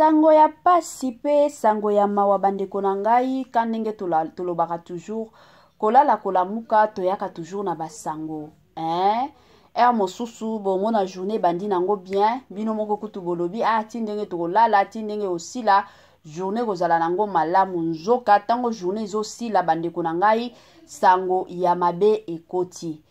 Sango ya pasi pe sango ya mawa bandeko na ngai ka ndenge tolobaka toujours kolala kolamuka toyaka toujours na basango hein? Heure mosusu bomona journée ebandi nango bien, bino moko kutu bolobi ah ti ndenge tokolala ti ndenge osila journée kozala nango malamu, nzoka ntango journée ezosila bandeko na ngai sango ya mabe ekoti.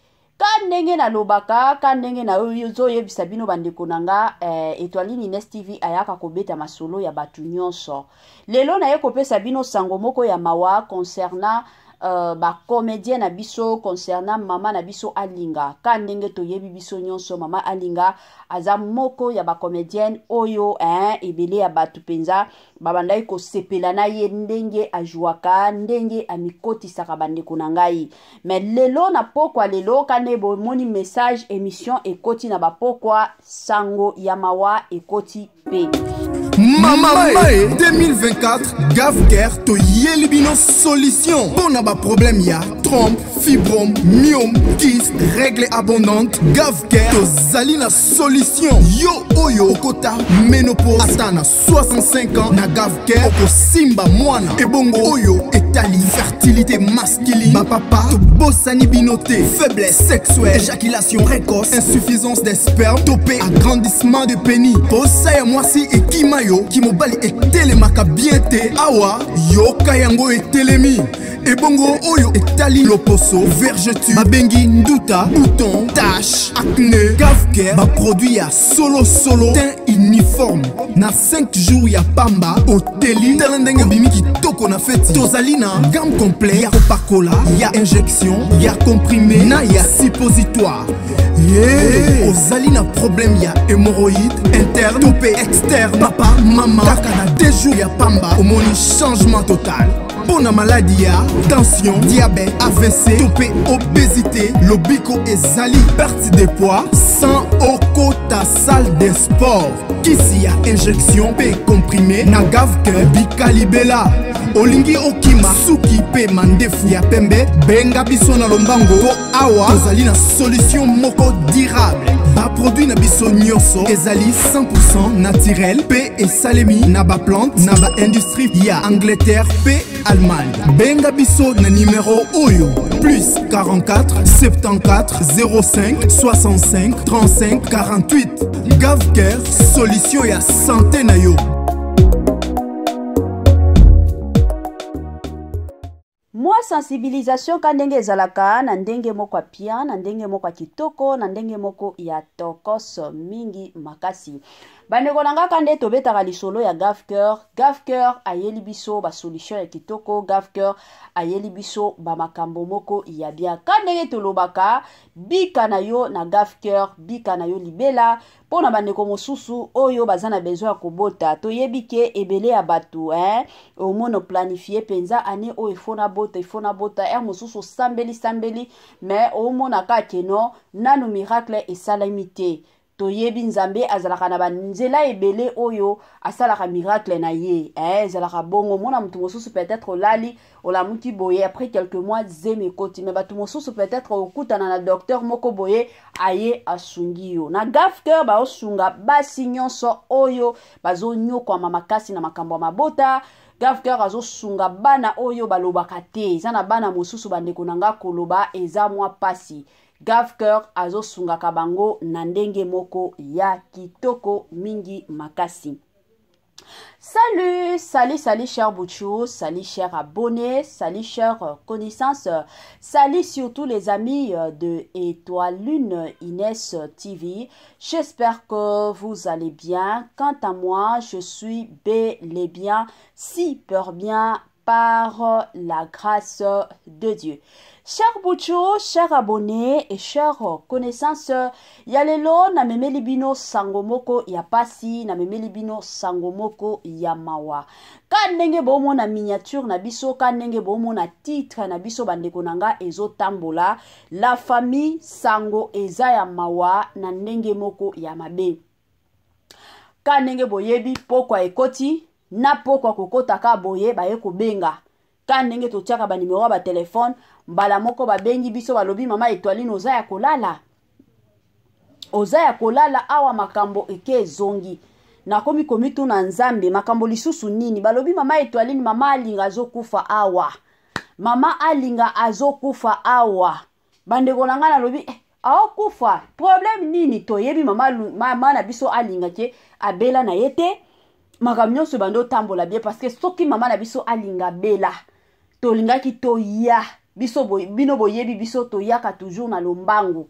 Ka ndenge nalobaka, ka ndenge nazoyebisa bino bandeko na nga, Etoiline Ines TV ayaka kobeta masolo ya bato nyonso. Lelo naye kopesa bino sango moko ya mawa concernant ba comédien na biso, concernant mama na biso Alinga. Ka ndenge toyebi biso nyonso, mama Alinga aza moko ya bacomédienne oyo ebele ya bato mpenza babandaki kosepela na ye ndenge ajwaka, ndenge amikotisaka, bandeko na ngai. Mais lelo na pokwa lelo, ka nde bomoni message émission ekoti na bapokwa, sango ya mawa ekoti mpe. Mama Mae 2024, Gavcare toyeli bino solution mpo na baproblème ya trompe, fibrome, myome, kyste, règle abondante. Gavcare tozali na solution. Yo oyo okota ménopause ata na 65 ans, na Gavcare okosimba mwana. Ebongo oyo etali fertilité masculine, bapapa tobosani bino te. Faiblesse sexuelle, éjaculation précoce, insuffisance des sperme to mpe agrandissement de pénis, posa ya mwasi ekima yo, kimobali etelemaka bien te, awa yoka yango etelemi. Ebongo oyo etali loposo, vergeture babengi nduta, bouton, tache, acné, Gavcare baproduit ya solosolo, teint uniforme na 5 jours ya pamba oteli, tala ndenge obimi kitoko na feti. Tozali na gamme complet ya kopakola, ya injection, ya comprimé na ya suppositoire. Ye ozali na problème ya hémorroïde interne to mpe externe, papa, mama, kaka na 2 jours ya pamba omoni changement total. Mpo na maladi ya tension, diabète, AVC to mpe obésité, lobiko ezali, perte de poids sans okota salle de sport, kisi ya injection mpe comprimé na Gavcare bikalibela. Olingi okima suki mpe mandefu ya pembe, benga biso na lombango mpo awa tozali na solution moko durable. Baproduit na biso nyonso ezali 100 naturel mpe esalemi na baplante na baindustrie ya Angleterre mpe Allemagne. Benga biso na numero oyo: plus 44 74 05 65 35 48. Gavcare, solution ya santé na yo. Mwa sensibilisation ka ndenge ezalaka na ndenge moko ya pia, na ndenge moko ya kitoko, na ndenge moko ya tokos mingi makasi. Bandeko na nga, ka nde tobetaka lisolo ya Gavcare, Gavcare ayeli biso basolution ya kitoko, Gavcare ayeli biso bamakambo moko ya bien. Ka ndenge tolobaka, bika na yo na Gavcare, bika na yo libela. Mpo na bandeko mosusu oyo baza na besoin ya kobota, toyebi ke ebele ya bato, omona planifie mpenza année oyo ifo nabota, ifo nabota. Heure mosusu osambeli sambeli, mais omona kaka ke non, nanu miracle esalemi te. Toyebi Nzambe azalaka na banzela ebele oyo asalaka miracle na ye. Ezalaka bongo, omona moto mosusu peut-être olali, olamuki boye, après quelques mois zemi ekoti. Mais bato mosusu peut-être okutana na docteur moko boye, aye asungi yo. Na Gavcare baosunga basi nyonso oyo bazonyokwama makasi na makambo ya mabota. Gavcare azosunga bana oyo balobaka te. Eza na bana mosusu, bandeko na nga, koloba eza mwa pasi. Gavcare azosungaka bango na ndenge moko ya kitoko mingi makasi. Salut, salut, salut cher Bouchou, salut cher abonné, salut cher connaissance, salut surtout les amis de Étoile Lune Inès TV. J'espère que vous allez bien. Quant à moi, je suis bel et bien, super bien par la grâce de Dieu. Cher Bouchou, cher abonné et cher connaissance, ya lelo na memeli bino sango moko ya pasi, na memeli bino sango moko ya mawa. Ka ndenge bomona miniature na biso, ka ndenge bomona titre na biso, bandeko na nga ezotambola, la famille, sango eza ya mawa na ndenge moko ya mabe. Ka ndenge boyebi, pokwa ekoti na pokwa kokota ka boye, baye kobenga ka ndenge totiaka banimero ya batelefone. Mbala moko babengi biso, balobi: "Mama Etoiline, oza ya kolala, oza ya kolala awa, makambo eke ezongi." Nakomi komituna, Nzambe, makambo lisusu nini? Balobi mama Etoiline, mama Alinga azokufa awa, mama Alinga azokufa awa. Bandeko na ngai, nalobi eh, aokufa problème nini? Toyebi mama, mama na biso Alinga ke abela na ye te, makambo nyonso ebandi otambola bien, parce que soki mama na biso Alinga abela, tolingaki toya biso boy, bino boyebi biso toyaka toujours na lombangu.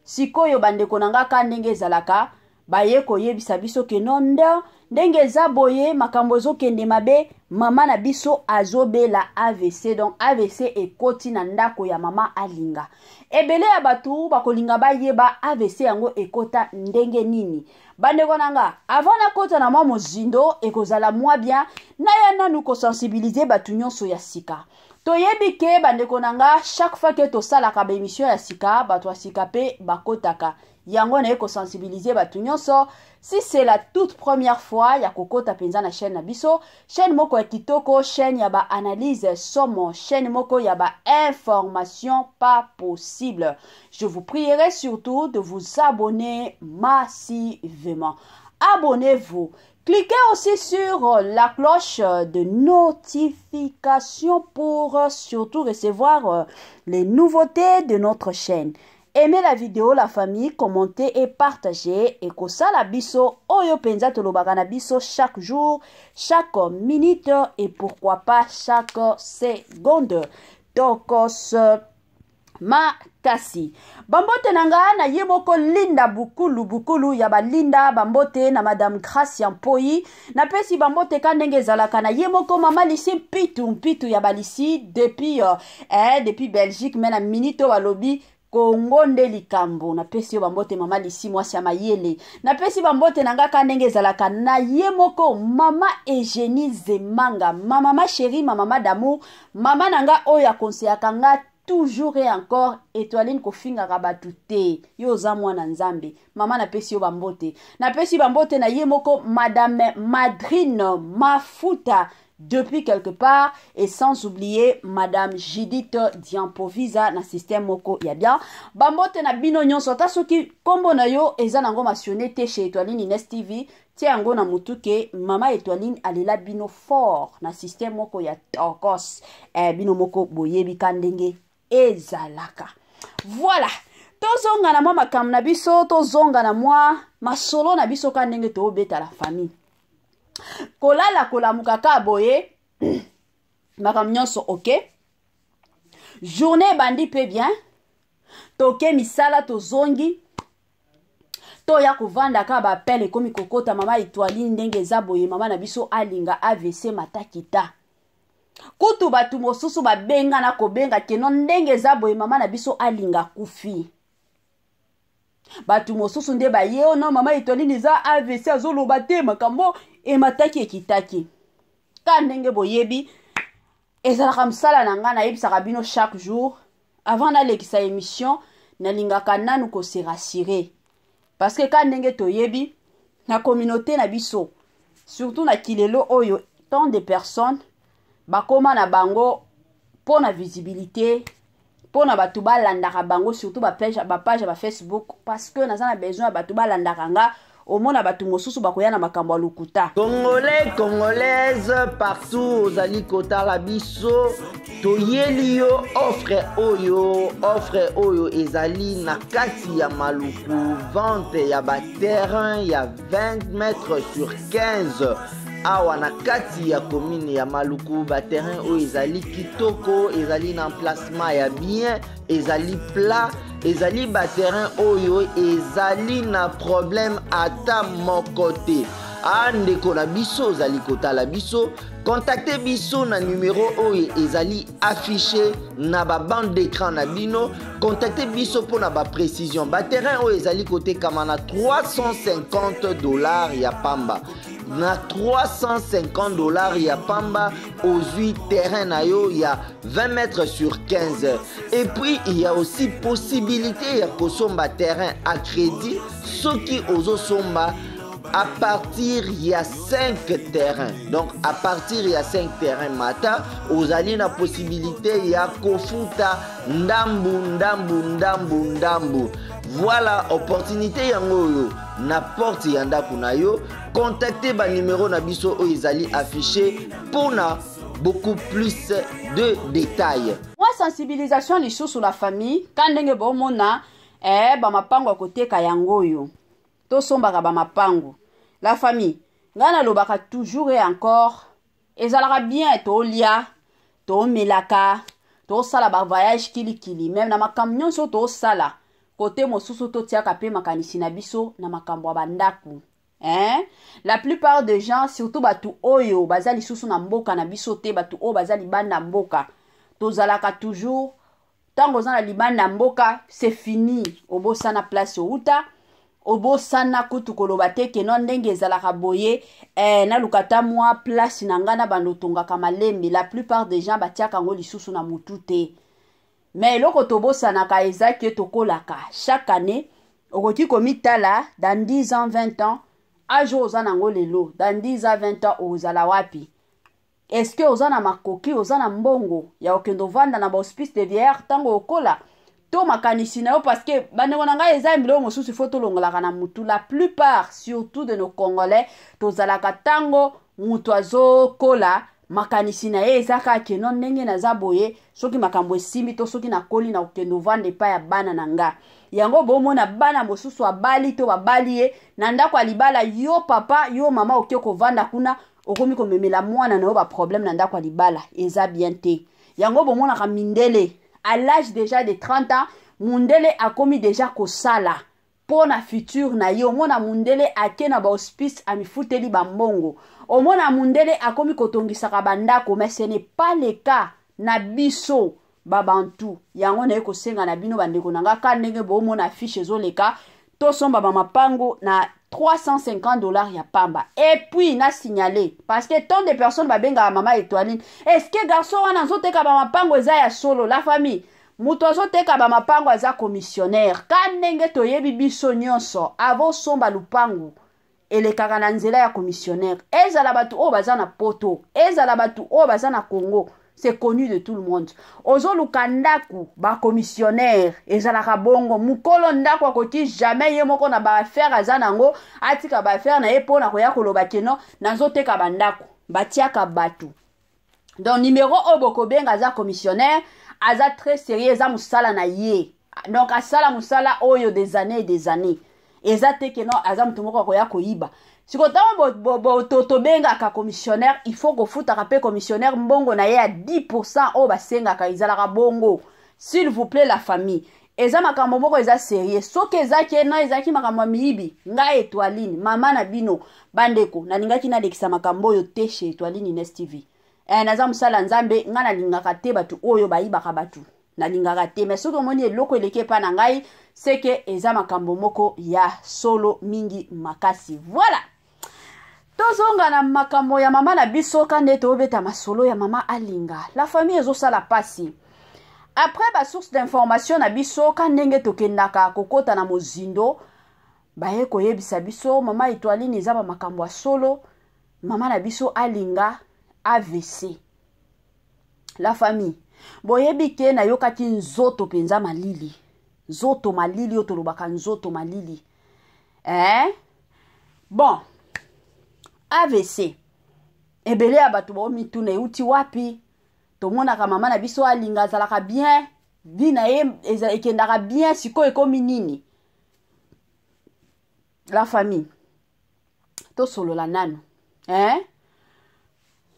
Sikoyo, bandeko na nga, ka ndenge ezalaka, baye koyebisa biso ke no, nde ndenge eza boye, makambo ezokende mabe, mama na biso azobela AVC. Donc AVC ekoti na ndako ya mama Alinga. Ebele ya bato bakolinga bayeba AVC yango ekota ndenge nini. Bandeko na nga, avant nakota na mwa mozindo, ekozala mwa bien naya nanu kosensibiliser bato nyonso ya sika. Toyebi ke, bandeko na nga, chaque fois ke tosalaka baémission ya sika, bato ya sika mpe bakotaka. Yango naye kosensibiliser bato nyonso, si c'est la toute première fois ya kokota mpenza na chaîne na biso, chaîne moko ya kitoko, chaîne ya baanalyse somo, chaîne moko ya bainformation pas possible, je vous prierai surtout de vous abonner massivement. Abonnez-vous. Cliquez aussi sur la cloche de notification pour surtout recevoir les nouveautés de notre chaîne. Aimez la vidéo, la famille, commentez et partagez. Et kosala biso oyo penza tolobaka na biso chaque jour, chaque minute et pourquoi pas chaque seconde. Tokos makasi. Bambote na nga na ye moko Linda Bukulu, Bukulu ya balinda. Bambote na Madame Gracia Mpoi. Napesi bambote ka ndenge ezalaka na ye moko mama Lisi Mpitu, Mpitu ya balisi depuis Belgique, mais na minute oyo balobi Kongo nde likambo. Napesi yo bambote, mama Lisi, mwasi ya mayele. Napesi bambote na nga ka ndenge ezalaka na ye moko mama Eugénie Zemanga, ma mama chérie, ma mama d'amour, mama na nga oyo akonseyaka nga toujours et encore: Etoiline, kofingaka bato te, yo oza mwana Nzambe. Mama, napesi yo bambote. Napesi bambote na ye moko Madame Madrine Mafuta depuis quelque part, et sans oublier Madame Judith Diampovisa na système moko ya bien. Bambote na bino nyonso, ata soki kombo na yo eza nango mentionné te chez Etoiline Ines TV, tia yango na mutu ke mama Etoiline alela bino fort na système moko ya tokos. Bino moko boyebi ka ndenge ezalaka. Voilà, tozonga na mwa makambo na biso, tozonga na mwa masolo na biso ka ndenge toobeta la famille. Kolala kolamuka ka boye, makambo nyonso ok, journée ebandi mpe bien, toke misala, tozongi, toya kovanda kaka, baappel ekomi kokota: mama Etoiline, ndenge eza boye, mama na biso Alinga AVC matakita. Kutu bato mosusu babenga na kobenga keno ndenge eza boye, mama na biso Alinga kufi. Bato mosusu nde baye ono, mama Etoiline eza AVC, azoloba te, makambo emataki ekitaki. Ka ndenge boyebi ezalaka mosala na ngai, nayebisaka bino chaque jour, avant nalekisa émission, nalingaka nanu kose rassurer, parce que ka ndenge toyebi na communauté na biso, surtout na kilelo oyo, tant de personnes bakóma na bango mpo na visibilité, mpo na bato balandaka bango, surtout bapage ya bafacebook, parce que naza na besoin ya bato balandaka nga. Omona bato mosusu bakoya na makambo ya lokuta. Congolais, Congolaise partout ozali kotala biso, toyeli yo offre oyo. Offre oyo ezali na kati ya Maluku, vente ya baterrain ya 20 mètres sur 15 awa na kati ya commune ya Maluku. Baterrain oyo ezali kitoko, ezali na emplacement ya bien, ezali plat, ezali baterrain oyo ezali na problème ata moko te. A ndeko na biso ozali kotala biso, contacte biso na numero oyo ezali affiché na babande d'écran na bino. Contacte biso mpona baprécision. Baterrain oyo ezali kotekama na 350 $ ya pamba. Na 350 $ ya pamba, ozwi terrain na yo ya 20 mètres sur 15. Et puis il y a aussi possibilité ya kosomba terrain à crédit soki ozosomba à partir ya 5 terrains. Donc à partir ya 5 terrains mata, ozali na possibilité ya kofuta ndambu ndambu ndambu ndambu. Voilà opportunité yango oyo. na porte ya ndako na yo. Contacte banimero na biso oyo ezali affiché mpona beaucoup plus de détails. Mwa sensibilisation lisusu la famille, ka ndenge bomona bamapango ya koteka yango oyo tosombaka bamapango. La famille, ngai nalobaka toujours et encore, ezalaka bien tolia, tomelaka, tosala bavoyage kilikili, meme na makambo nyonso tosala kote mosusu totiaka mpe makanisi na biso na makambo ya bandako. Hein? La plupart des gens, surtout bato oyo baza lisusu na mboka na biso te, bato oyo baza libanda mboka, tozalaka toujours ntango oza na libanda mboka, c'est fini, obosana place outa, obosana kutu koloba te keno ndenge ezalaka boye, naluka ta mwa place na ngai na bando otongaka malembe. La plupart des gens batiaka yango lisusu na mutu te. Mais eloko tobosanaka eza ke tokolaka chaque année, okoki komitala dans 10 ans, 20 ans, âge oyo oza nango lelo, dans 10 ans, 20 ans ozala wapi? Est-ce que oza na makoki, oza na mbongo ya kokende ovanda na bahospice de vieillard ntango okola? To makanisi na yo, parce que bandeko na ngai, eza biloko mosusu ifo tolongolaka na mutu. La plupart, surtout de nos Congolais, tozalaka ntango mutu azokola, makanisi na ye eza kaka keno ndenge naza boye, soki makambo esimbi to soki nakoli na kokende ovanda epai ya bana na nga. Yango bomona bana mosusu abali to babali ye na ndako ya libala, yo papa, yo mama, oke kovanda kuna, okomi komemela mwana na yo baproblème na ndako ya libala. Eza bien te. Yango bomonaka mindele à l'âge déjà de 30 ans, mundele akomi déjà kosala mpo na futur na ye. Omona mundele ake na bahospice, amifuteli bambongo. Omona mundele akomi kotongisaka bandako, mais ce n'est pas le cas na biso babantu. Yango naye kosenga na bino, bandeko na nga, ka ndenge bomona affiche ezoleka, tosomba bamapango na 350 $ ya pamba. Et puis na signalé, parce que tant de personnes babengaka mama Etoiline: est ce que garçon wana azoteka bamapango eza ya solo? La famille, moto azoteka bamapango aza commissionnaire. Ka ndenge toyebi biso nyonso, avant osomba lupangu elekaka na nzela ya commissionnaire. Ezala bato oyo baza na Poto, ezala bato oyo baza na Congo, c'est connu de tout le monde. Ozoluka ndako, bacommissionnaire ezalaka bongo. Mokolo ndako akoki jamais ye moko na baaffaire aza nango, atika baaffaire na ye mpo na koya koloba keno nazoteka bandako. Batiaka bato. Donc numéro oyo bokobenga aza commissionnaire, aza très sérieux, eza mosala na ye. Donc asala mosala oyo des années et des années. Eza te ke non, aza moto moko akoya koyiba. Siko ntango tobengaka commissionnaire, il faut kofutaka mpe commissionnaire mbongo na ye ya 10 oyo basengaka. Ezalaka bongo. S'il vous plaît, la famille, eza makambo moko eza sérieux. Soki ezaki no ezalaki makambo ya miyibi, ngai Etoiline, mama na bino, bandeko, nalingaki nalekisa makambo oyo te chez Etoiline Ines TV. Naza mosala Nzambe, ngai nalingaka te bato oyo bayibaka bato, nalingaka te. Mais soki omoni eloko eleki epa na ngai, seke eza makambo moko ya solo mingi makasi. Voilà, tozonga na makambo ya mama na biso. Ka nde tobeta masolo ya mama Alinga, la famille, ezosala pasi. Après basource d'information na biso, ka ndenge tokendaka kokɔta na mozindo, baye koyebisa biso, mama Etoiline, eza bamakambo ya solo, mama na biso Alinga AVC. La famille, boyebi ke nayokaki nzoto mpenza malili, nzoto malili oyo tolobaka nzoto malili, eh? Bon, AVC, ebele ya bato baomituna euti wapi. Tomonaka mama na biso Alinga azalaka bien, vie na ye ekendaka bien, sikoyo ekomi nini? La famille, tosolola nanu, eh?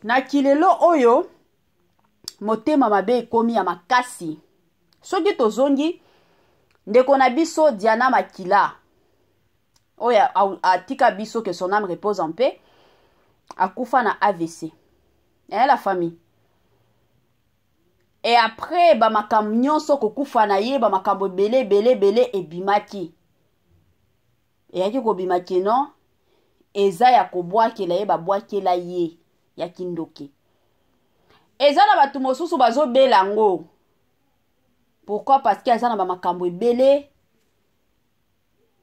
Na kilelo oyo motema mabe ekomi ya makasi. Soki tozongi, ndeko na biso Diana Makila oyo atika biso, que son âme repose en paix, akufa na AVC, eh, la famille. Et après bamakambo nyonso, kokufa na ye, bamakambo ebele ebele ebele ebimaki, eyaki kobima keno eza ya kobwakela ye, babwakela ye ya kindoki. Eza na bato mosusu bazobela yango. Pourquoi? Parce que aza na bamakambo ebele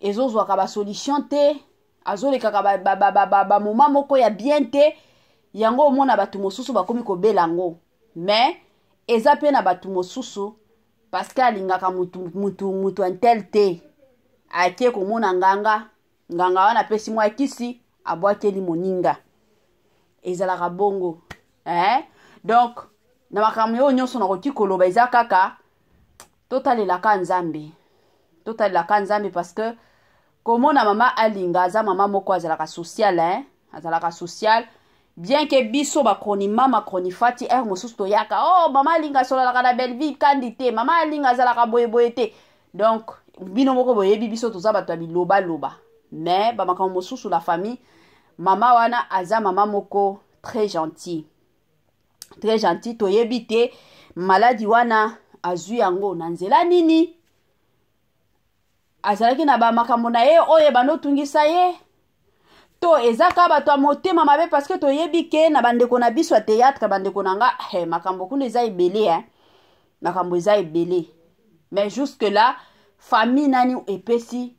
ezozwaka basolution te, azolekaka bamoma ba, ba, ba, moko ya bien te. Yango omona bato mosusu bakomi kobela yango. Mais eza mpe na bato mosusu, parce que alingaka mutu, mutu, mutu un tel te, ake komona nganga. Nganga wana apesi mwa kisi, abwakeli moninga. Ezalaka bongo, eh? Donc na makambo oyo nyonso nakoki koloba eza kaka totalelaka Nzambe, totalelaka Nzambe, parce que komona mama Alinga aza mama moko azalaka social, hein? Azalaka social, bien que biso bacronimama cronifati heure mosusu toyaka: "Oh, mama Alinga asolalaka na Belleville Kandi te, mama Alinga azalaka boyeboye te." Donc bino moko boyebi biso toza bato ya bilobaloba, mais bamakambo mosusu, la famille, mama wana aza mama moko très gentil, très gentil. Toyebi te maladi wana azwi yango na nzela nini. Azalaki na bamakambo na ye oyo ebanda otungisa ye, to eza kaka bato ya motema mabe? Parce que toyebi ke na bandeko na biso ya théâtre, bandeko na nga, he, makambo kuna eza ebele, eh? Makambo eza ebele, mais jusque là famille nani epesi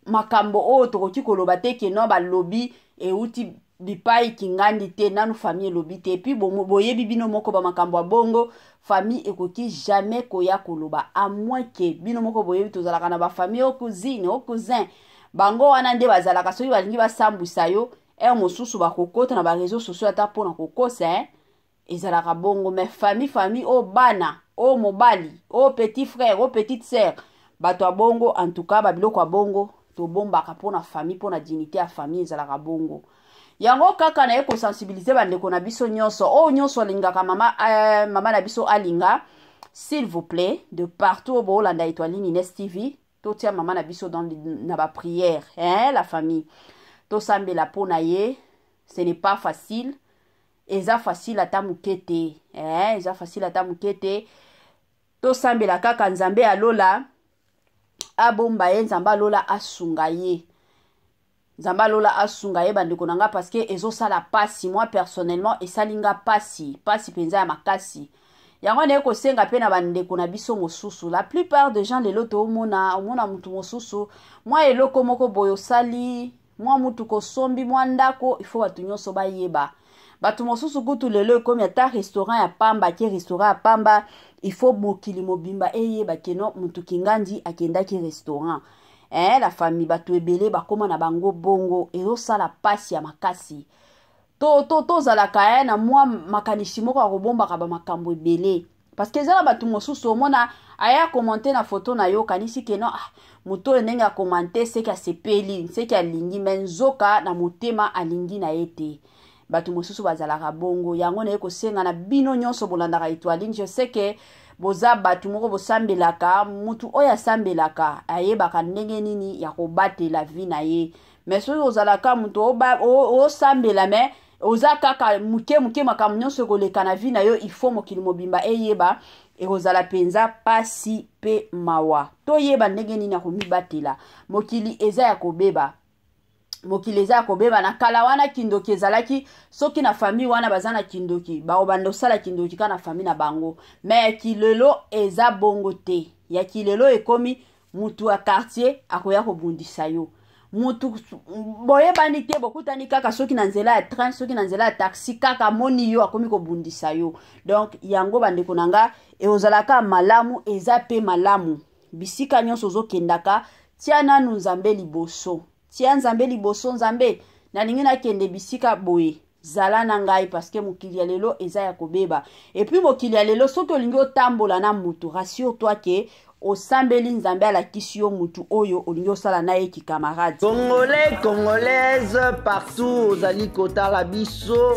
makambo oyo tokoki koloba te ke no balobi euti bipai kingandi te. Nanu famille elobi te. Et puis boyebi bino moko, bamakambo ya bongo famille ekoki jamais koya koloba, à moins ke bino moko boyebi tozalaka na bafamille o cousine o cousin. Bango wana nde bazalaka, soki balingi basambwisa yo, heure mosusu bakokota na baréseaux sociaux ata mpona kokosa, eh? Ezalaka bongo. Mais famille, famille oyo bana, oyo mobali, oyo petit frère, oyo petite sœur, bato ya bongo, en tout cas babiloko ya bongo tobombaka mpona famille, mpona dignité ya famille. Ezalaka bongo. Yango kaka naye kosensibiliser bandeko na biso nyonso oyo nyonso alingaka mama, mama na biso Alinga. S'il vous plaît, de partout oyo boolanda Etoiline Ines TV, totia mama na biso dans na baprière, hein, la famille. Tosambela mpo na ye. Ce n'est pas facile, eza facile ata moke te, eh, eza facile ata moke te. Tosambela kaka Nzambe alola abomba ye, Nzambe alola asunga ye, Nzambe alola asunga ye, bandeko na nga, parce que ezosala pasi. Moi personnellement esali nga pasi, pasi mpenza ya makasi. Yango naye kosenga mpe na bandeko na biso mosusu. La plupart de gens lelo toomona, omona motu mosusu mwa eloko moko boye osali, mwa mutuka osombi, mwa ndako, ifo bato nyonso bayeba. Bato mosusu kutu lelo ekomi ata restaurant ya pamba, ake restaurant ya pamba, ifo mokili mobimba eyeba ke no motu kingandi akendaki restaurant, eh, la famille. Bato ebele bakóma na bango bongo, ezosala pasi ya makasi. Tozalaka to, eh, na mwa makanisi moko ya kobombaka bamakambo ebele, parce que eza na bato mosusu omona aya commenter na foto na yo, okanisi ke no, ah, moto oyo ndenge acommenter seki asepeli, seki alingi, mais nzoka na motema alingi na ye te. Bato mosusu bazalaka bongo. Yango naye kosenga na bino nyonso bolandaka Etoiline, je sais ke boza bato moko bosambelaka. Mutu oyo asambelaka ayebaka ndenge nini ya kobatela vie na ye. Mais soki ozalaka moto osambela, mais oza kaka moke moke, makambo nyonso ekoleka na vie na yo, ifo mokili mobimba eyeba, ekozala mpenza pasi mpe mawa. Toyeba ndenge nini ya komibatela. Mokili eza ya kobeba, mokili eza ya kobeba. Na kala wana kindoki ezalaki, soki na famille wana baza na kindoki, bakobanda kosala kindoki kaka na famille na bango. Mais ya kilelo eza bongo te. Ya kilelo ekomi mutu ya quartier akoya kobundisa yo, mutu boyebani te, bokutani kaka soki na nzela ya train, soki na nzela ya taxi, kaka amoni yo, akomi kobundisa yo. Donc yango, bandeko na nga, ekozalaka malamu, eza mpe malamu, bisika nyonso ozokendaka, tia nanu Nzambe liboso, tia Nzambe liboso. Nzambe, nalingi nakende bisika boye, zala na ngai, parce que mokili ya lelo eza ya kobeba. Et puis mokili ya lelo, soki olingi otambola na mutu, rassure toi ke osambeli Nzambe alakisi yo mutu oyo olingi osala na ye kikamarade. Congolais, Congolaise partout ozali kotala biso,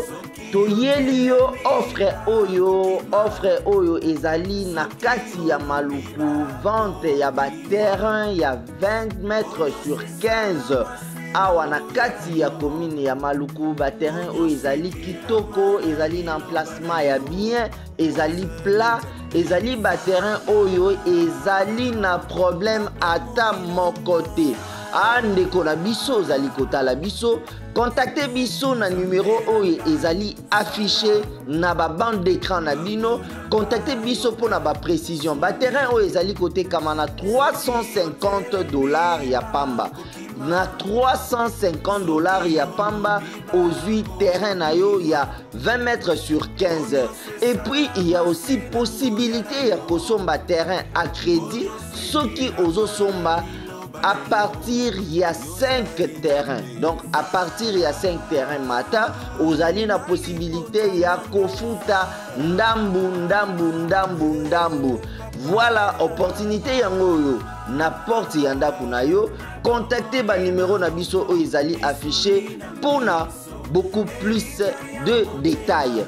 toyeli yo offre oyo. Offre oyo ezali na kati ya Maluku, vente ya baterrain ya 20 mètres sur 15 awa na kati ya commune ya Maluku. Baterrain oyo ezali kitoko, ezali na emplacement ya bien, ezali plat, ezali baterrain oyo ezali na problème ata moko te. A ndeko na biso ozali kotala biso, contacte biso na numero oyo ezali affiché na babande d'écran na bino. Contacte biso mpona baprécision. Baterrain oyo ezali kotekama na 350 $ ya pamba. Na 350 $ ya pamba, ozwi terrain na yo ya 20 mètres sur 15. Et puis il y a aussi possibilité ya kosomba terrain à crédit. Soki ozosomba À partir ya 5 terrain, donc à partir ya 5 terrain mata, ozali na possibilité ya kofuta ndambu ndambu ndambu ndambu. Voilà opportunité yango oyo na porte ya ndako na yo. Contacte banimero na biso oyo ezali affiché mpona beaucoup plus de détails.